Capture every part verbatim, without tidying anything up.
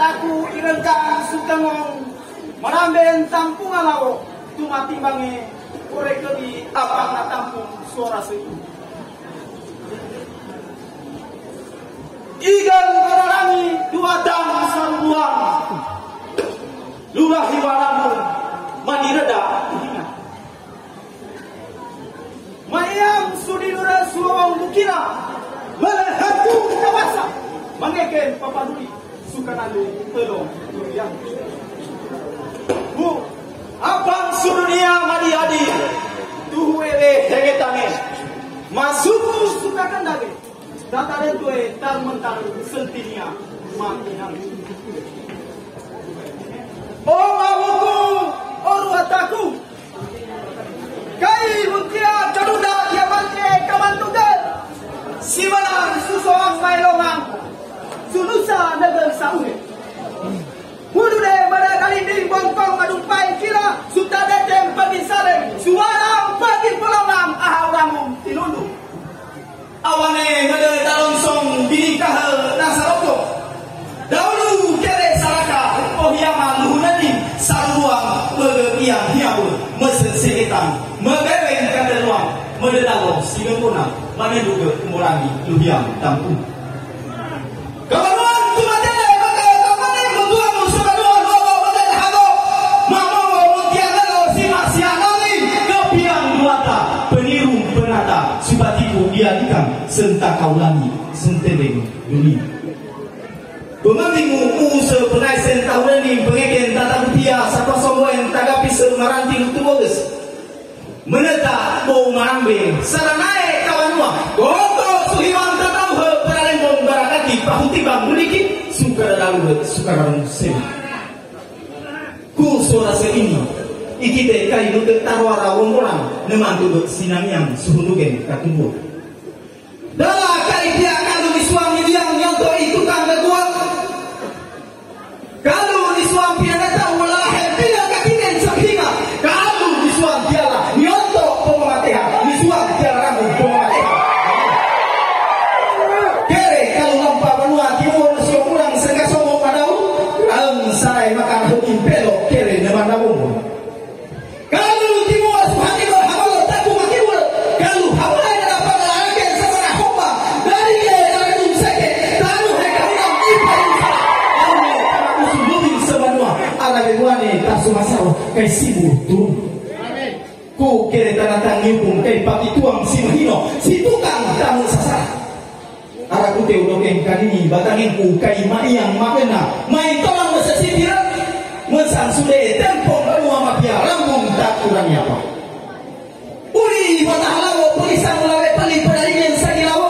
Aku irengkan sutengong, manamben tampungan lawo, tumatimbang e, korek kebi apang na tampung suara sei. Igan kararangi duatang sarubuang, lurah iwaramu manireda ihingan. Mayam sudi nura suawang bukira, melehetu kawasa, mangeken papaduli, sukanandu telong durian. Bu, apang sudunia madi-adi, tuhu ele hegetane, masuku sukakan dage, tatare tue tar mentar sentinia makinan. O mawuku, o ruataku, Kai muntia karuda dia mante kamantugan. Simanan susoang mailongan. Sunusa negel sauhe. Mudu de mada kalinding bongkong madumpai kila. Suta detem pagi saleng. Suara pagi pelongan aha uramung tinundu. Awane mede dalonsong bini kahe nasaroko. Daulu kere saraka, pohiama luhunani, saruang mege iang hiabu, mesen segetan, mege weng kande luang, mede dalo sigempona, mane duge umurani luhiang tampu. Kabaruan tumatele mege kamane mutuamu sabadua luago mege hago, mamongo mutianelo sima sianani, kepiang luata, penirung penata, subatiku diadikan, sentakaulani, sentedeng duni. Pemambingu uuse penai sentaulani, pengeken tata rupiah, sapa somboen tagapi semaranti lutuoges. Meneta bou marambe, saranae kawanua, goto suhiwang tatauhe, peralembong barakati, pahutibang muliki, sukara daruhe, sukara sema. Ku suara seini, ikite kai nute tarwara wonggolan, nemantu sinamiang suhundugen katumbuh. Dala kai pia kalu ni suang ni diang nyonto i tukang gagua. Kalu ni suang pia nata wala he pina kakinen sapinga. Kalu ni suang tiala nyonto pemamateha. Ni suang tiala ramu pemamateha. Kere kalu lampa banua timur sio kurang sengga somo padau. Ang sarai makan hukim pelo kere neman nabung. Kalu timua suhani ba habalo taku makiwa. Kalu hawa ina dapat arake sabana homba. Dari ke dari dum seke. Tanu he kauna ipa insa. Kalu tana usu lubing sabanua. Ala bebuane tasu masau. Kai sibu turun. Ku kere tana tangiupung kai paki tuang si mahino. Si tukang tanu sasa. Ara kute udoken kanini, batangin ku kai maiang magena, mai tolang mesesitira, mesang sude tempong banua mapia rambung tak kurang apa. Uli, watahalawo, pelisan lawe peli, pedalingen sagilawo,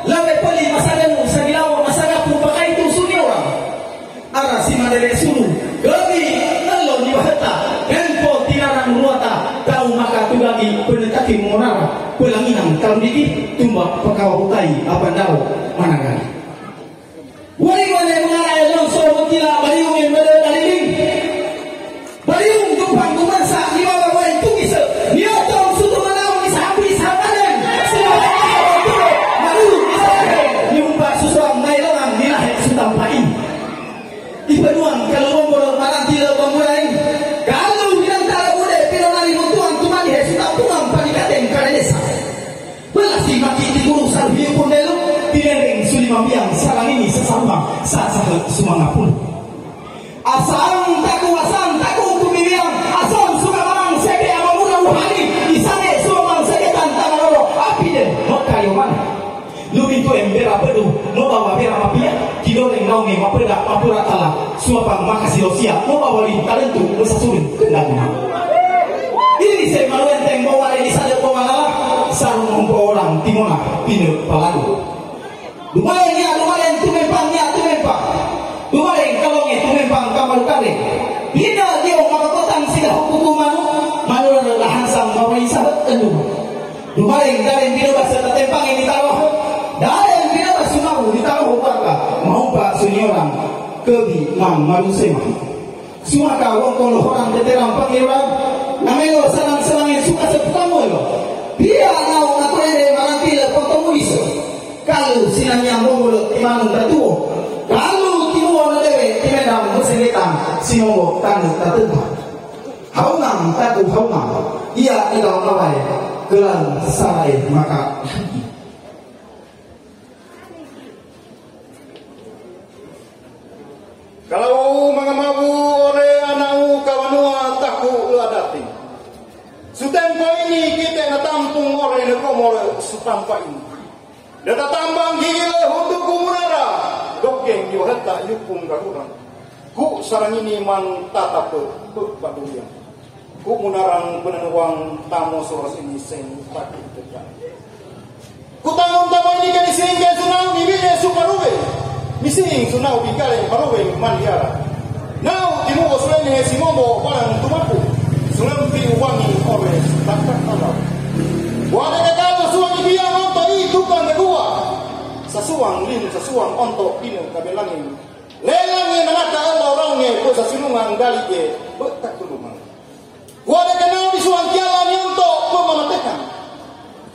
lawe peli, masaganu, sagilawo, masagapu, pakai tu suni orang. Ara si madere sulu, kami, telo ni baheta, tempo tinarang ruata, tau maka tugagi, penetaki monara, pelanginan, tau diki, tumba, pakawa utai, apa dau, managani. Wari wane mengara elon so mutila, bariung yang bada daliling. Bariung tumpang kumansa, ni baba wai tukise, ni otong sutu manau, ni sapi, sabanen, sila wai tukise, baru, ni sabanen, ni umpa susuang, mai longang, ni lahek sutang pain. Ipanuang kalu bombolo marantila bamburai. Kalu binantara bude pinonari mutuang tumani he suta pumang panikateng karenesa. Belasi maki ti guru sarhiu pundelu. Tinendeng suli mambiang salamini sasamba. Sasahe sumangapun. Asang taku, asang taku kumiwiang. Asang suka mamang seke amamuna uhani. Isane sumamang seke tanta malolo. Apide makayoman. Lumintu embera pedu, mobawa bera mapia, kidoreng naunge mapeda, mapura tala, suapang makasi losia, mobawa lin talentu, mesasurin kendaguna. Ini se maluenteng bawa leni sade bawa lala, sarung umpo orang timona, pine paladu. Dumaleng ya, dumaleng tumempang ya, tumempang. Dumaleng kalonge tumempang kamalu kade. Bina dio makakotang sida hukuku manu, manu lahansang bawa isa endu. Dumaleng, dareng binoba serta tempang ini taruh. Dareng binoba sumaru di taruh warga. Maumpa suniorang. Kebi mang marusema. Sumaka wongkol horang teterang pangiran. Namelo sarang selangi suka seputamu yo. Pia nau ngakurende marantile potomuis. Kalu sinanyang mongolo timanung tatuo. Kalu timuo na dewe timen tanu tatenpa. Haunang taku haunang, ia ikaw ngaway, kelan salay maka. Kalau mangamabu ore ana'u ka banua taku adatin. Su tempo ini kite natampung ore ne Komor su tampa ini. Datatambang gigil hutu kumunara, dokeng yu heta yupung kagurang. Ku sarang ini man tatape pe baduliang. Ku munarang penenuang tamo soras ini seng pati teka. Ku tangun tamo ini ke mising ke sunau ni bile su parube. Mising sunau di kale parube mandiara. Nau timu osulene si ngombo palang tumaku. Sulempi uwangi ore taktak talau. Wale ke kalo suang ibia ngonto i tukang kedua. Sasuang lim sasuang onto pine kabelangin. Lelang nge nangata elo rong nge pe sasilungang dali ke pe tak tulungang. Kuade kenau di suang kiala nionto pe mamatehang.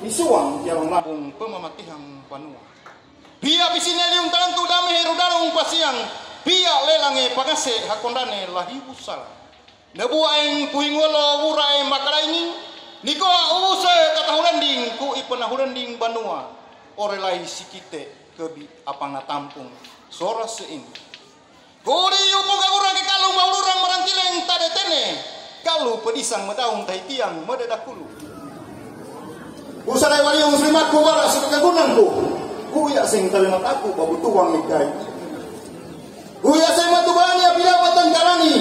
Di suang kiala nabung pe mamatehang banua. Pia pisine liung tantu dame heru darung pasiang. Pia lelang nge pangase hakondane lahibu sala. Nebuaeng puing welo wurae makalaini. Nikoa uwuse tatahurending ku ipenahurending banua. Ore lai sikite kebi apang natampung sora se ini. Kuri yupung kagurang ke kalu maulurang marantileng tadetene. Kalu pedisang medaung tahitiang mededakulu. Usarai waliung selimatku wala sekagunangku. Kuya sing talimat aku babutuang ikai. Kuya sing matubani apila batang karani.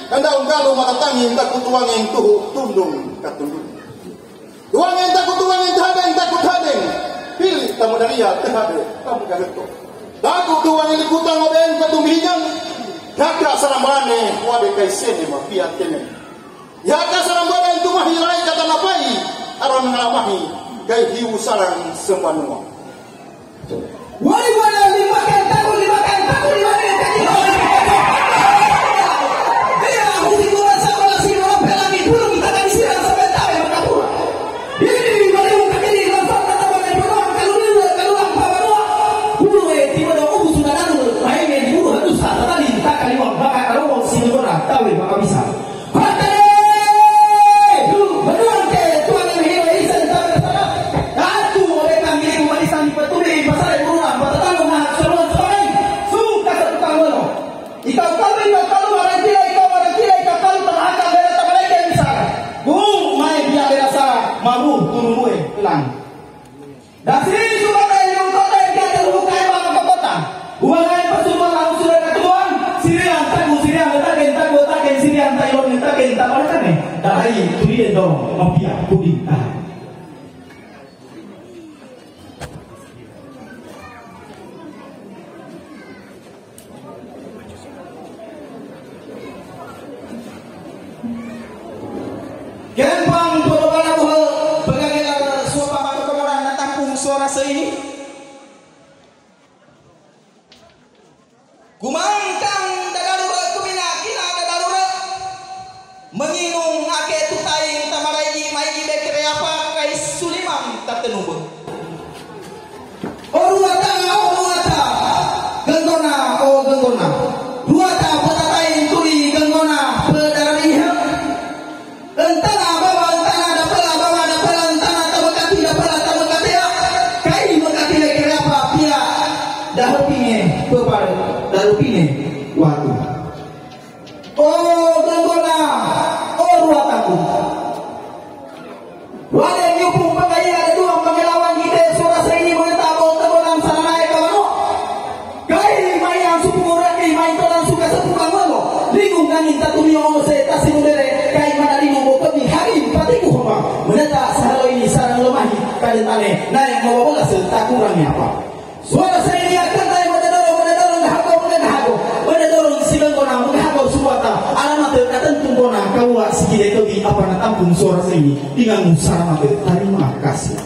Kandaung kalu matatangi takutuangin tuhu tundung katundung. Tuangen taku tuangen tahadeng taku tahadeng. Pili tamu daria tahade tamu gageto. Taku tuangen likutang oben patumbihinyang. Kaka sarambane wade kai sene mapia tene. Yaka sarambane tumahi rai kata napai. Aron ngalamahi kai hiu sarang sembanua. Wari wari lima kentaku lima kentaku lima kentaku. Dia aku di gua sama nasi mau pelagi burung kita di sini sampai tahu yang kapura. Ini wari mau kaki di gua sama sama dari gua kalau di gua kalau apa gua. Guru eh tiba dong aku sudah lalu. Lain yang di gua harus tak tadi tak kali mau bakal kalau mau sini gua tahu yang bakal bisa. Patele! Benuang ke tuan yang hidup isan tak bersalah. Aku mereka milik umat Islam di Petuli, pasal buruan, patatalu, mahat seruan sebagai. Suka satu tanggono. Ikau kalu, ikau kalu, orang kira, ikau orang kira, ikau kalu, tak akan bela tak mereka yang besar. Bung, mai dia bela sa, mabu, turun gue, pulang. Dasi suka kayu kota yang kita terbuka emang ke kota. Buangan pesuruh langsung sudah ketuan. Sirian taku sirian letakin taku letakin sirian tayo letakin tak pada kami. Dari tulian dong mafia puding tahan. Kempang polo bala buhe pegagela suapa matokomoran natampung suara seini. Kumangkang dadarure kumina kina dadarure. Menginung ake tutaing tamarai mai ibe kereapa kai sulimang tatenube. O ruata, o ruata, genggona, o genggona. Ruata petatai tuli genggona pedarariha. Entana baba, entana dapela, baba dapela, entana tabekati dapela, tabekatea. Kai mekati lekerapa pia. Dahepine pepare, dahepine watu. O genggona, o ruataku. Wale nyupung pagaya ada dua pagelawan kita suara saini mengeta bau tegonang saranae kamano. Kai mai ang supu ngoraki mai tolang suka sepu kamano. Lingung nangin tatumi ongose tasi mudere kai mana lingung bau kami hari patiku homa. Meneta sahalo ini sarang lomahi kadentane nae mawabola serta kurangnya apa. Suara saya ini akan saya menedorong, menedorong, menedorong, menedorong, menedorong, menedorong, silang kona, menedorong, suata, alamat, katentung kona, kawa, sikile, tobi, apa na tampung suara saya ini, dengan salamate, terima kasih.